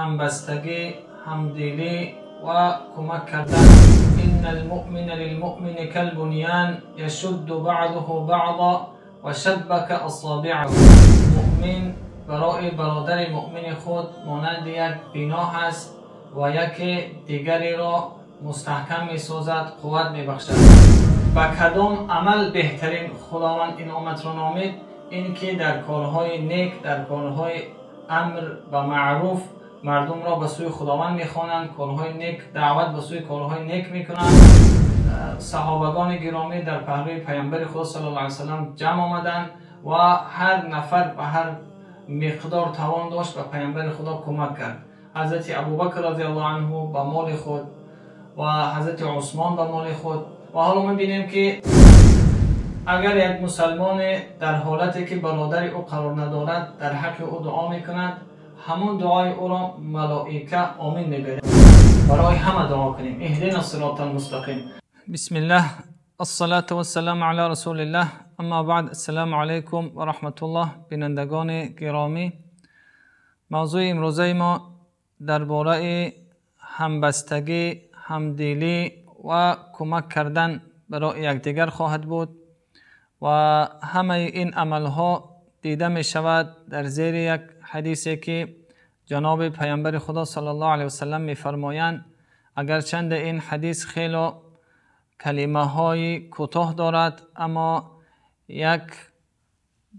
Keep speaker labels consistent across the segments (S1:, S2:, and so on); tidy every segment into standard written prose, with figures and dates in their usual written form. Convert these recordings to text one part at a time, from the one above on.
S1: ҳамбастагӣ, ҳамдилӣ ва кӯмак кардан. إن المؤمن للمؤمن كالبنيان يشد بعضه بعضا وشبك أصابعه. مؤمن برای برادر مؤمن خود مانند یک بنا هست و یکی دیگری را مستحکم میسازد، قوت میبخشد. به کدام عمل بهترین خداوند این امت را نامید؟ این که در کارهای نیک، در کارهای امر به معروف مردم را به سوی خداوند میخوانند، کارهای نیک، دعوت به سوی کارهای نیک میکنند. صحابگان گرامی در پهلوی پیامبر خدا صلی الله علیه و سلم جمع آمدند و هر نفر به هر مقدار توان داشت به پیامبر خدا کمک کرد. حضرت ابوبکر رضی الله عنه به مال خود و حضرت عثمان به مال خود. و حالا میبینیم که اگر یک مسلمان در حالتی که برادر او قرار ندارد در حق او دعا میکند، همون دعای او را ملائکه آمین میگویند. برای همه دعا کنیم. اهدنا الصراط المستقیم. بسم الله، الصلاة والسلام علی رسول الله، اما بعد، السلام علیکم و رحمت الله. بینندگان گرامی، موضوع امروزه ما درباره همبستگی، همدلی و کمک کردن برای یکدیگر خواهد بود و همه این عملها دیده می شود در زیر یک حدیثی که جناب پیامبر خدا صلی الله علیه و سلم می فرمایند. اگرچند این حدیث خیلی کلمه های کوتاه دارد، اما یک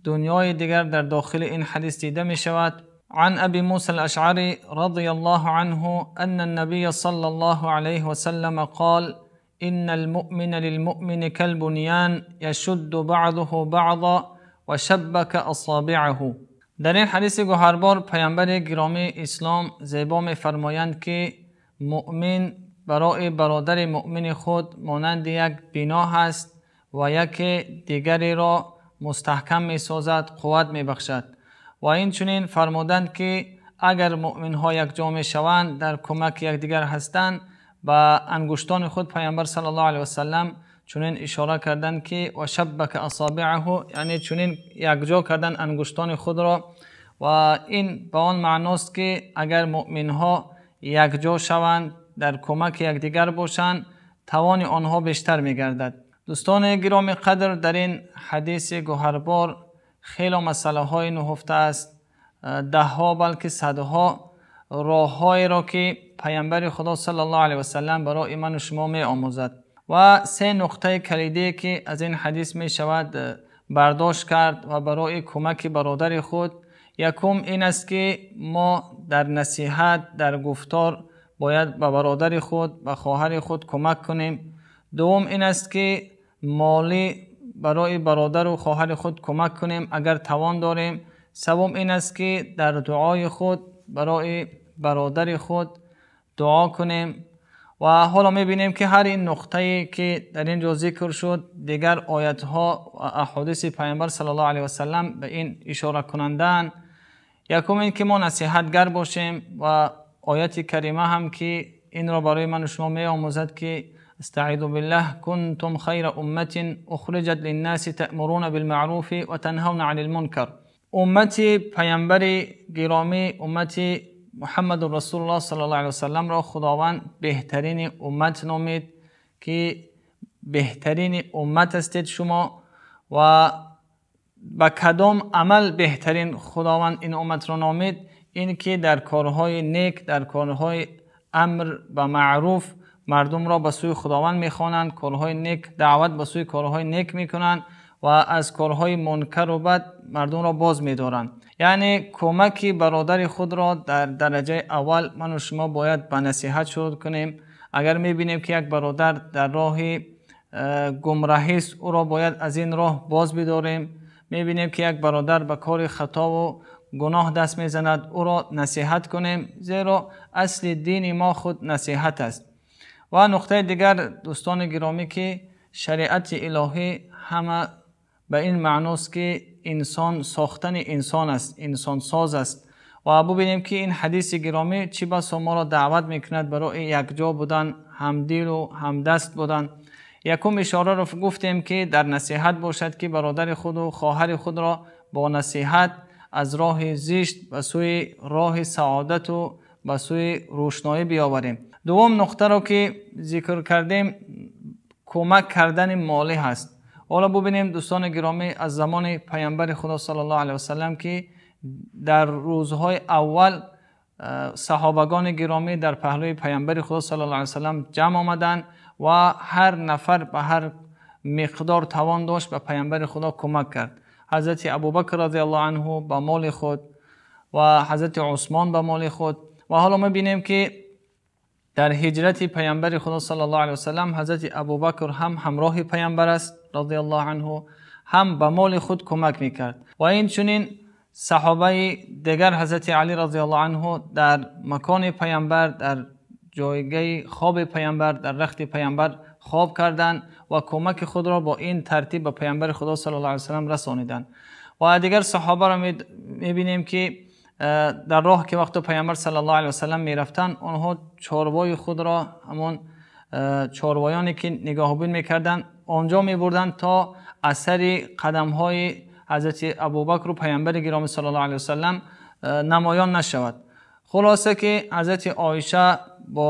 S1: دنیای دیگر در داخل این حدیث دیده می شود. عن أبي موسى الأشعري رضي الله عنه أن النبي صلى الله عليه وسلم قال: إن المؤمن للمؤمن كالبنيان يشد بعضه بعضا وشبك أصابعه. در این حدیث گوهربار پیامبر گرامی اسلام زیبا می فرمایند که مؤمن برای برادر مؤمن خود مانند یک بنا هست و یک دیگری را مستحکم می سازد، قوت می بخشد. و این چنین فرمودند که اگر مؤمن ها یک جا می شوند، در کمک یکدیگر هستند، با انگشتان خود پیامبر صلی الله علیه و سلم چنین اشاره کردند که و شبک اصابعه، یعنی چنین یک جا کردن انگشتان خود را. و این به آن معناست که اگر مؤمن ها یک جا شوند، در کمک یکدیگر باشند، توان آنها بیشتر می گردد. دوستان گرامی قدر، در این حدیث گوهربار خیلی مسئله های نهفته است، ده ها بلکه صدها راه های را که پیامبر خدا صلی الله علیه و سلم برای من و شما می آموزد. و سه نقطه کلیدی که از این حدیث می شود برداشت کرد و برای کمک برادر خود، یکم این است که ما در نصیحت، در گفتار باید به برادر خود، به خواهر خود کمک کنیم. دوم این است که مالی برای برادر و خواهر خود کمک کنیم اگر توان داریم. سوم این است که در دعای خود برای برادر خود دعا کنیم. و حالا میبینیم که هر این نقطه‌ای که در اینجا ذکر شد، دیگر آیت‌ها و احادیث پیامبر صلی الله علیه و سلم به این اشاره کنندند. یکم این که ما نصیحتگر باشیم و آیت کریمه هم که این را برای من و شما می آموزد که استعیذ بالله کنتم خیر امة اخرجت للناس تأمرون بالمعروف وتنهون عن المنکر. امت پیامبر گرامی، امت محمد رسول الله صلی الله علیه و سلم را خداوند بهترین امت نامید که بهترین امت هستید شما. و به کدام عمل بهترین خداوند این امت را نامید؟ این که در کارهای نیک، در کارهای امر به معروف مردم را به سوی خداوند میخوانند، کارهای نیک، دعوت به سوی کارهای نیک میکنند و از کارهای منکر و بد مردم را باز میدارند. یعنی کمک برادر خود را در درجه اول من و شما باید به نصیحت شروع کنیم. اگر میبینیم که یک برادر در راه گمراهی است، او را باید از این راه باز بداریم. میبینیم که یک برادر به کار خطا و گناه دست میزند، او را نصیحت کنیم، زیرا اصل دین ما خود نصیحت است. و نقطه دیگر دوستان گرامی که شریعت الهی همه به این معناست که انسان ساختن انسان است، انسان ساز است. و ببینیم که این حدیث گرامی چی بسا ما را دعوت میکند برای یکجا بودن، همدل و همدست بودن. یکم اشاره را گفتیم که در نصیحت باشد که برادر خود و خواهر خود را با نصیحت از راه زشت به سوی راه سعادت و ба сӯи рӯшноӣ биёварем. Дуввум нуқтаро ки зикр кардем, кӯмак кардани молӣ ҳаст. Ҳоло бубинем дӯстони гиромӣ, аз замони паёмбари Худо саллаллоҳу алайҳи васаллам ки дар рӯзҳои аввал саҳобагони гиромӣ дар паҳлӯи паёмбари Худо саллаллоҳу алайҳи васаллам ҷамъ омаданд ва ҳар нафар ба ҳар миқдор тавон дошт ба паёмбари Худо кӯмак кард. Ҳазрати Абӯбакр розияллоҳу анҳу ба моли худ ва ҳазрати Усмон ба моли худ. Ва ҳоло мебинем ки дар ҳиҷрати паёмбари Худо саллаллоҳу алайҳи васаллам ҳазрати Абӯбакр ҳам ҳамроҳи паёмбар аст розияллоҳу анҳу, ҳам ба моли худ кӯмак мекард. Ва инчунин саҳобаи дигар ҳазрати Алӣ розияллоҳу анҳу дар макони паёмбар, дар ҷойгоҳи хоби паёмбар, дар рахти паёмбар хоб карданд ва кӯмаки худро бо ин тартиб ба паёмбари Худо саллаллоҳу алайҳи васаллам расониданд. Ва дигар саҳобаро мебинем ки дар роҳ ки вақте паёмбар саллаллоҳу алайҳи васаллам мерафтанд, онҳо чорвои худро, ҳамон чорвоёне ки нигаҳбон мекарданд, онҷо мебурданд то асари қадамҳои ҳазрати Абӯбакр ва паёмбари гиромӣ саллаллоҳу алайҳи васаллам намоён нашавад. Хулоса ки ҳазрати Оиша бо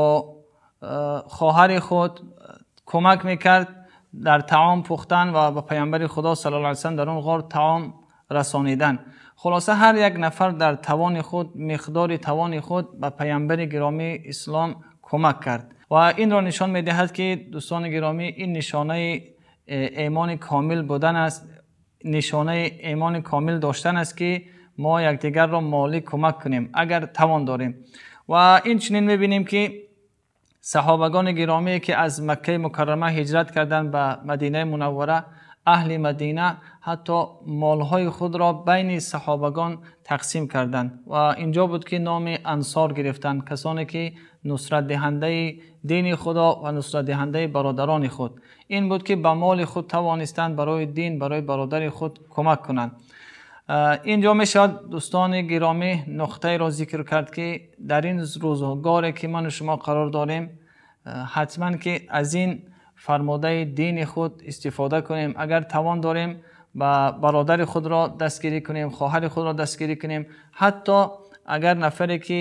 S1: хоҳари худ кӯмак мекард дар таом пухтан ва ба паёмбари Худо саллаллоҳу алайҳи васаллам дар он ғор таом расонидан. Хулоса ҳар як нафар дар тавони худ, миқдори тавони худ ба паёмбари гиромии ислом кӯмак кард. Ва инро нишон медиҳад ки дӯстони гиромӣ, ин нишонаи имони комил будан аст, нишонаи имони комил доштан аст ки мо якдигарро молӣ кӯмак кунем агар тавон дорем. Ва инчунин мебинем ки саҳобагони гиромӣ ки аз Маккаи Мукаррама ҳиҷрат карданд ба Мадинаи Мунаввара, аҳли Мадина ҳатто молҳои худро байни саҳобагон тақсим карданд. Ва инҷо буд ки номи Ансор гирифтанд, касоне ки нусратдиҳандаи дини Худо ва нусратдиҳандаи бародарони худ. Ин буд ки ба моли худ тавонистанд барои дин, барои бародари худ кӯмак кунанд. Инҷо мешавад дӯстони гиромӣ нуқтаеро зикр кард ки дар ин рӯзгоре ки ман ва шумо қарор дорем, ҳатман ки аз ин фармудаи дини худ истифода кунем. Агар тавон дорем ба бародари худро дастгирӣ кунем, хоҳари худро дастгирӣ кунем, ҳатто агар нафаре ки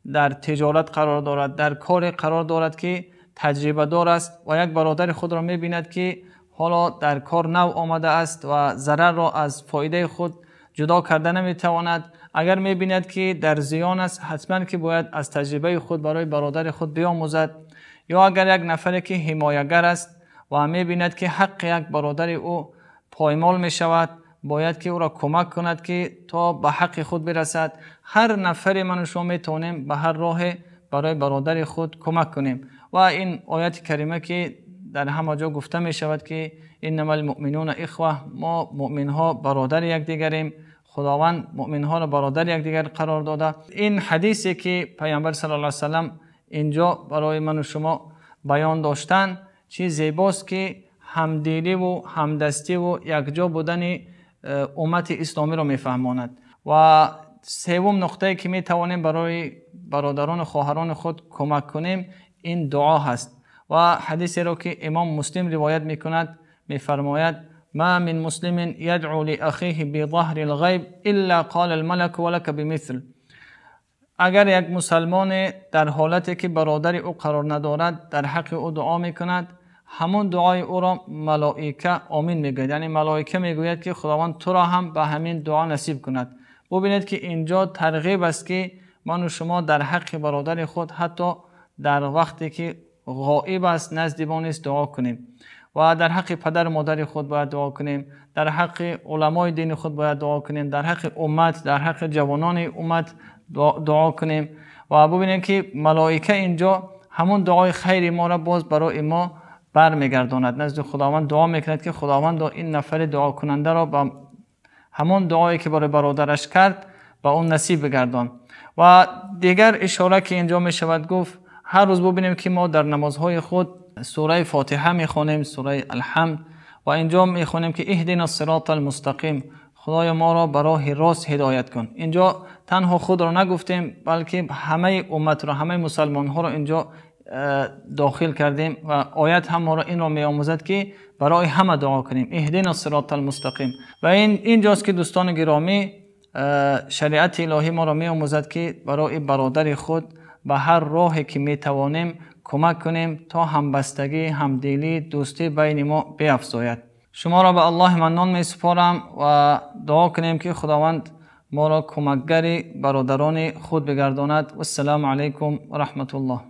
S1: дар тиҷорат қарор дорад, дар коре қарор дорад ки таҷрибадор аст ва як бародари худро мебинад ки ҳоло дар кор нав омада аст ва зарарро аз фоидаи худ ҷудо карда наметавонад, агар мебинад ки дар зиён аст, ҳатман ки бояд аз таҷрибаи худ барои бародари худ биомӯзад. Ё агар як нафаре ки ҳимоягар аст ва мебинад ки ҳаққи як бародари ӯ поймол мешавад, бояд ки ӯро кӯмак кунад ки то ба ҳаққи худ бирасад. Ҳар нафаре ман ва шумо метавонем ба ҳар роҳе барои бародари худ кӯмак кунем. Ва ин ояти карима ки дар ҳама ҷо гуфта мешавад ки иннамал муъминуна ихва, мо муъминҳо бародари якдигарем, Худованд муъминҳоро бародари якдигар қарор дода. Ин ҳадисе ки паёмбар саллаллоҳу алайҳи васаллам инҷо барои ман ва шумо баён доштанд, чиз зебост ки ҳамдилӣ ва ҳамдастӣ ва якҷо будани уммати исломиро мефаҳмонад. Ва севум нуқтае ки метавонем барои бародарон ва хоҳарони худ кӯмак кунем, ин дуо ҳаст. Ва ҳадисеро ки имом Муслим ривоят мекунад, мефармояд: ما من مسلم يدعو لأخيه بظهر الغیب إلا قال الملك ولك بمثل. اگر یک مسلمان در حالتی که برادر او قرار ندارد در حق او دعا میکند، همون دعای او را ملائکه آمین میگوید. یعنی ملائکه میگوید که خداوند تو را هم به همین دعا نصیب کند. ببینید که اینجا ترغیب است که من و شما در حق برادر خود حتی در وقتی که غائب است، نزد ما نیست، دعا کنیم. و در حق پدر و مادر خود باید دعا کنیم، در حق علمای دین خود باید دعا کنیم، در حق امت، در حق جوانان امت دعا کنیم. و ببینیم که ملائکه اینجا همون دعای خیر ما را باز برای ما برمیگرداند. نزد خداوند دعا میکند که خداوند این نفر دعا کننده را با همون دعایی که برای برادرش کرد با اون نصیب بگردان. و دیگر اشاره که اینجا میشود گفت، هر روز ببینیم که ما در نمازهای خود سوره فاتحه میخوانیم، سوره الحمد، و اینجا میخوانیم که اهدنا الصراط المستقیم، خدای ما را به راه راست هدایت کن. اینجا تنها خود را نگفتیم، بلکه همه امت را، همه مسلمان ها را اینجا داخل کردیم و آیت هم ما را این را میآموزد که برای همه دعا کنیم، اهدنا الصراط المستقیم. و این اینجاست که دوستان گرامی، شریعت الهی ما را میآموزد که برای برادر خود ба ҳар роҳе ки метавонем кӯмак кунем, то ҳамбастагӣ, ҳамдилӣ, дӯстӣ байни мо биафзояд. Шуморо ба Аллоҳи Маннон месупорам ва дуо кунем, ки Худованд моро кӯмакгари бародарони худ бигардонад. Вассалому алайкум ва раҳматуллоҳ.